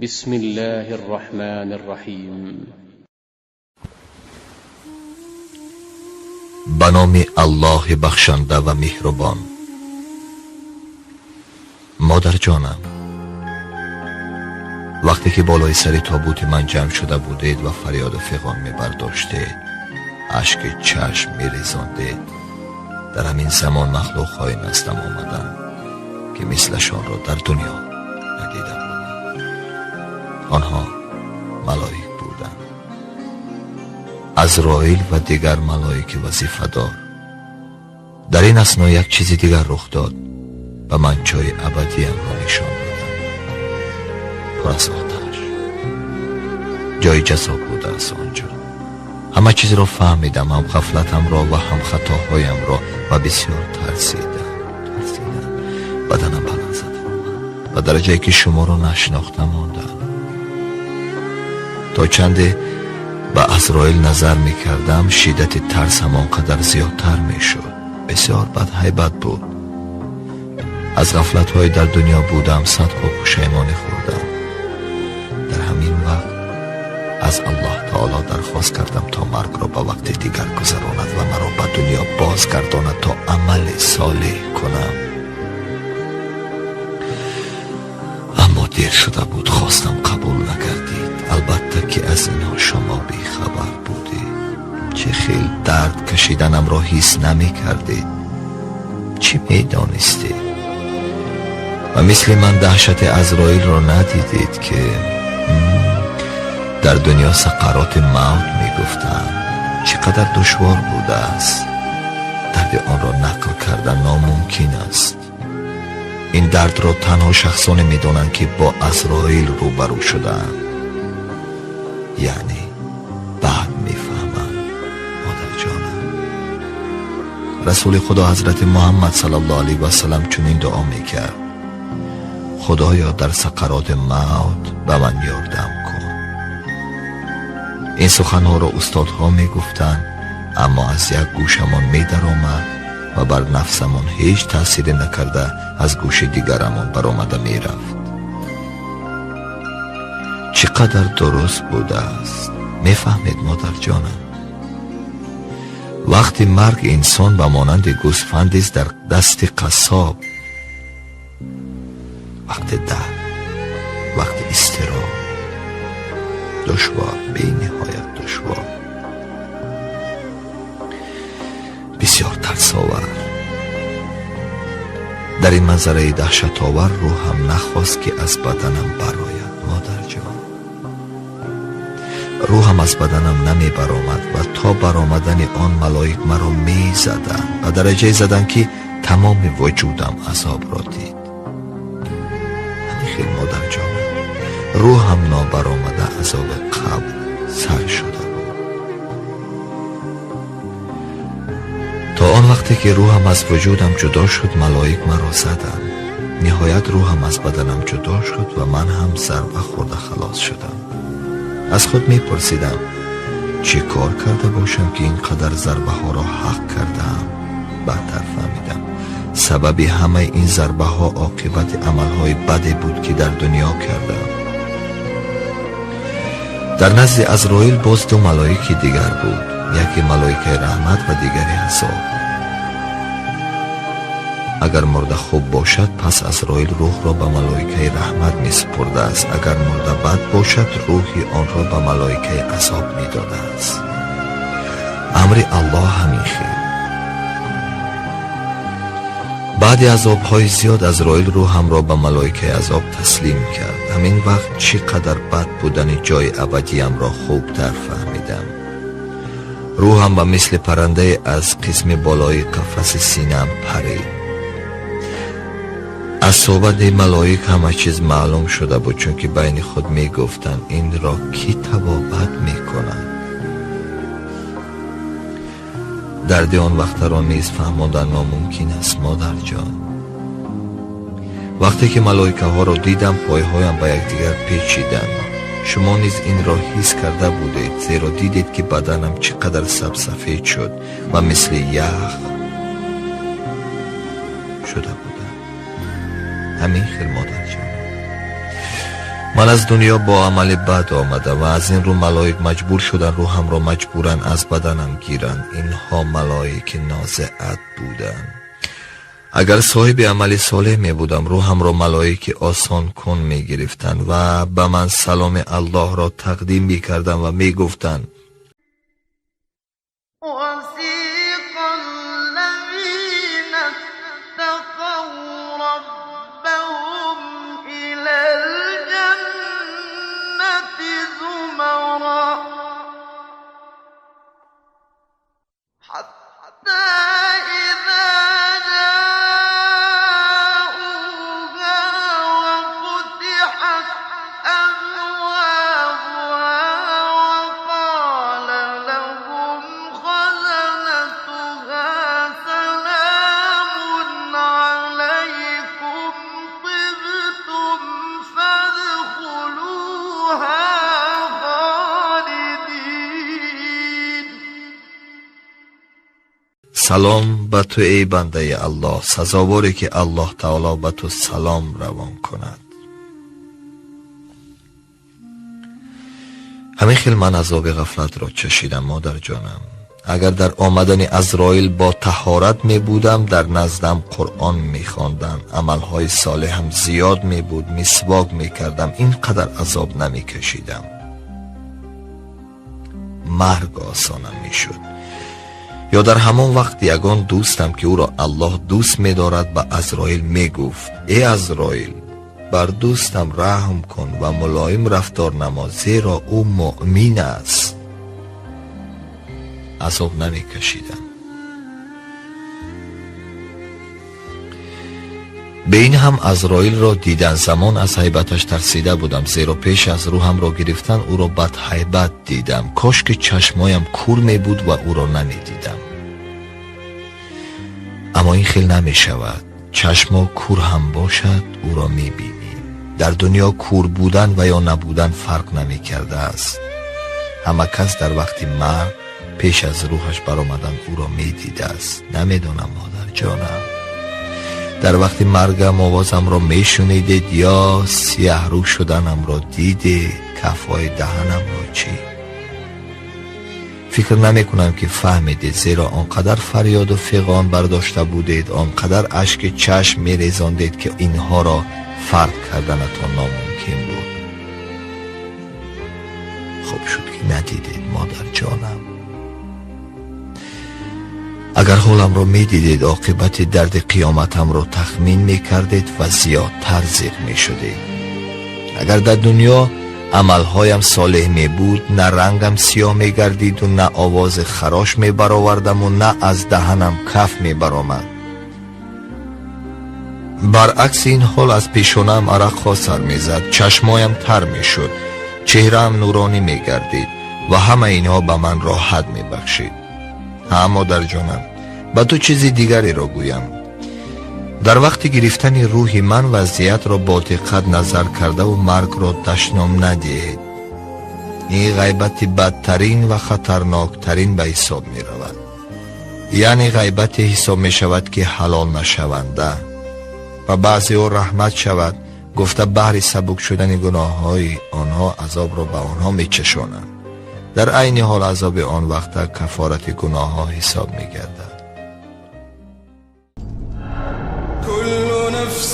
بسم الله الرحمن الرحیم. Ба номи Аллоҳи бахшанда ва меҳрубон. Модарҷонам, вақте ки болои сари тобути ман ҷамъ шуда будед ва фарёду фиғон мебардоштед, ашки чашм мерезондед, дар ҳамин замон махлуқҳое наздам омаданд, ки мислашонро дар дунё надида будам. Онҳо малоик буданд, Азроил ва дигар малоики вазифадор. Дар ин асно як чизи дигар рух дод. Ба ман ҷои абадиямро нишон доданд, пур аз оташ, ҷои ҷазо будааст он ҷо. Ҳама чизро фаҳмидам, ҳам ғафлатамро ва ҳам хатоҳоямро, ва бисёр тарсидам, тарсидам. Баданам ба ларза даромад ба дараҷае ки шуморо нашинохта мондам. То чанде ба Азроил назар мекардам, шиддати тарсам он қадар зиёдтар мешуд. Бисёр бадҳайбат буд. Аз ғафлатҳои дар дунё будам садҳо пушаймонӣ хӯрдам. Дар ҳамин вақт аз Аллоҳ таоло дархост кардам, то маргро ба вақти дигар гузаронад ва маро ба дунё бозгардонад, то амали солеҳ кунам. Аммо дер шуда буд, хостам қабул нагардид. Албатта, ки аз инҳо шумо бехабар будед. Чӣ хел дард кашиданамро ҳис намекардед, чӣ медонистед? Ва мисли ман даҳшати Азроилро надидед, ки дар дунё сақароти мавт мегуфтанд. Чӣ қадар душвор будааст, дарди онро нақл кардан номумкин аст. Ин дардро танҳо шахсоне медонанд, ки бо Азроил рӯбарӯ шудаанд, яъне баъд мефаҳманд. Модарҷонам, Расули Худо ҳазрати Муҳаммад саллаллоҳу алайҳи васалам чунин дуо мекард: «Худоё, дар сақароти мавт ба ман ёрдам кун». Ин суханҳоро устодҳо мегуфтанд, аммо аз як гӯшамон медаромад ва бар нафсамон ҳеҷ таъсире накарда, аз гӯши дигарамон баромада мерафт. Чӣ қадар дуруст будааст! Мефаҳмед, модарҷонам, вақти марг инсон ба монанди гӯсфандест дар дасти қассоб. Вақти дард, вақти изтироб, душвор, бениҳоят душвор, бисёр тарсовар. Дар ин манзараи даҳшатовар рӯҳам нахост, ки аз баданам барояд. Модарҷон, рӯҳам аз баданам намебаромад ва то баромадани он малоик маро мезаданд, ба дараҷае заданд, ки тамоми вуҷудам азобро дид. Ҳамин хел, модарҷонам, рӯҳам нобаромада азоби қабр сар шуда буд. То он вақте ки рӯҳам аз вуҷудам ҷудо шуд, малоик маро заданд. Ниҳоят рӯҳам аз баданам ҷудо шуд ва ман ҳам зарба хӯрда халос шудам. Аз худ мепурсидам, чӣ кор карда бошам, ки ин қадар зарбаҳоро ҳақ кардаам? Баъдтар фаҳмидам, сабаби ҳамаи ин зарбаҳо оқибати амалҳои баде буд, ки дар дунё кардам. Дар назди Азроил боз ду малоики дигар буд, яке малоикаи раҳмат ва дигаре азоб. Агар мурда хуб бошад, пас Азроил рӯҳро ба малоикаи раҳмат месупурдааст. Агар мурда бад бошад, рӯҳи онро ба малоикаи азоб медодааст. Амри Аллоҳ ҳамин хел. Баъди азобҳои зиёд Азроил рӯҳамро ба малоикаи азоб таслим кард. Ҳамин вақт чӣ қадар бад будани ҷои абадиямро хубтар фаҳмидам. Рӯҳам ба мисли паррандае аз қисми болои қафаси синаам парид. Аз суҳбати малоик ҳама чиз маълум шуда буд, чунки байни худ мегуфтанд: «Инро кӣ табобат мекунад?» Дарди он вақтаро низ фаҳмондан номумкин аст, модарҷон. Вақте ки малоикаҳоро дидам, пойҳоям ба якдигар печиданд. Шумо низ инро ҳис карда будед, зеро дидед, ки баданам чӣ қадар сабсафед шуд ва мисли ях шуда будам. Ҳамин хел, модарҷон. Ман аз дунё бо амали бад омадам ва аз ин рӯ малоик маҷбур шуданд рӯҳамро маҷбуран аз баданам гиранд. Инҳо малоики нозиат буданд. Агар соҳиби амали солеҳ мебудам, рӯҳамро малоики осонкун мегирифтанд ва ба ман саломи Аллоҳро тақдим мекарданд ва мегуфтанд: وسيق الذين اتقوا ربهم إلى الجنة زمرا حتى إذا جاءوها وفتحت أبوابها وقال لهم خزنتها سلام عليكم طبتم فادخلوها خالدين. Салом ба ту, эй бандаи Аллоҳ, сазоворе ки Аллоҳ таоло ба ту салом равон кунад. Ҳамин хел ман азоби ғафлатро чашидам, модарҷонам. Агар дар омадани Азроил бо таҳорат мебудам, дар наздам Қуръон мехондам, амалҳои солеҳам зиёд мебуд, мисвок мекардам, ин қадар азоб намекашидам. Марг осонам мешуд. Ё дар ҳамон вақт ягон дӯстам, ки ӯро Аллоҳ дӯст медорад, ба Азроил мегуфт: эй Азроил, бар дӯстам раҳм кун ва мулоим рафтор намо, зеро ӯ муъмин аст. Азоб намекашидам. Бе ин ҳам Азроилро дидан замон аз ҳайбаташ тарсида будам, зеро пеш аз рӯҳамро гирифтан ӯро бадҳайбат дидам. Кош ки чашмоям кур мебуд ва ӯро намедидам. Аммо ин хел намешавад. Чашмо кур ҳам бошад, ӯро мебинӣ. Дар дунё кур будан ва ё набудан фарқ намекардааст. Ҳама кас дар вақти марг пеш аз рӯҳаш баромадан ӯро медидааст. Намедонам, модарҷонам, дар вақти маргам овозамро мешунидед ё сиёҳрӯ шуданамро дидед, кафҳои даҳанамро чӣ? Фикр намекунам ки фаҳмидед, зеро он қадар фарёду фиғон бардошта будед, он қадар ашки чашм мерезондед, ки инҳоро фарқ карданатон номумкин буд. Хуб шуд ки надидед, модарҷонам. Агар ҳоламро медидед, оқибати дарди қиёматамро тахмин мекардед ва зиёдтар зиқ мешудед. Агар дар дунё амалҳоям солеҳ мебуд, на рангам сиёҳ мегардиду, на овози харош мебаровардаму, на аз даҳанам каф мебаромад. Баръакси ин ҳол аз пешонаам арақҳо сар мезад, чашмоям тар мешуд, чеҳраам нуронӣ мегардид ва ҳама инҳо ба ман роҳат мебахшид. Ҳа, модарҷонам, ба ту чизи дигареро гӯям. Дар вақти гирифтани рӯҳи ман вазъиятро бо диққат назар кардаву маргро дашном надиҳед. Ин ғайбати бадтарин ва хатарноктарин ба ҳисоб меравад. Яъне ғайбате ҳисоб мешавад, ки ҳалол нашаванда ва баъзеҳо раҳмат шавад гуфта баҳри сабук шудани гуноҳҳои онҳо азобро ба онҳо мечашонанд. Дар айни ҳол азоби он вақта кафорати гуноҳҳо ҳисоб мегардад. كل نفس